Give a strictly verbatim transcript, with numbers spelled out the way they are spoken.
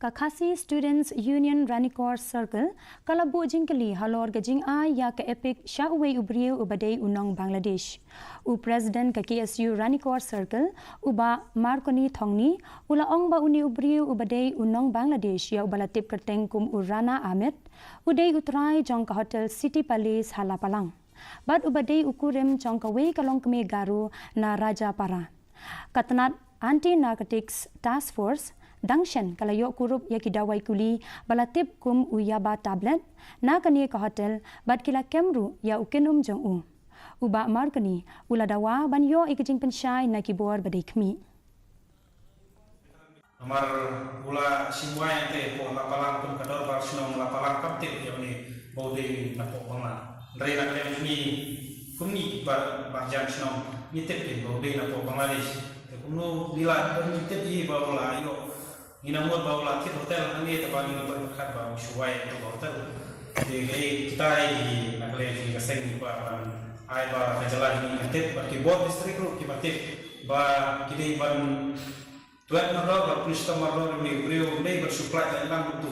Ka Khasi Students Union Ranikor Circle ka la buh jingkylli halor ka jingai ïa ka EPIC sha uwei u briew uba dei u nong Bangladesh. U President ka K S U Ranikor Circle, u Bah Marconi Thongni, u la ong ba une u briew uba dei u nong Bangladesh ïa uba la tip kyrteng kum u Rana Ahmed, u dei u trai jong ka Hotel City Palace ha Lapalang. Bad uba dei u kurim jong kawei ka longkmie Garo na Rajapara. Ka tnat Anti Narcotics Task Force dang shen ka la ïoh kurup ïa ki dawai kuli ba la tip kum u yaba tablet na kane ka hotel bad ki la kem ruh ïa u kynum jong u. U Bah Marconi u la dawa ban ïoh ïa ka jingpynshai na ki bor ba dei khmih. Namar u la shim wai ïa te hapoh Lapalang kum ka dorbar shnong Lapalang kam tip ïa une ba u dei na poh Bangla. Hynrei na ka liang jong ngi kum ngi bar bar jan shnong ngi tip ïa ba u dei na poh Bangladesh. Te kumno ngi la don ngi tip ïa ba u la ïoh ngi nang mut ba u la thied hotel hangne te ba ngi la bar khat ba u shu wai ïa ka hotel. Te kaei kita ïa na ka liang jong ngi ka seng ngi kwah ban ai ba ka jylla jong ngi ka tip bad ki bor district ruh kiba tip ba ki dei ban Tuat mardor ba pynshtom mardor ïa une u briew, ym dei ban shu pynlait lait lang kumtu.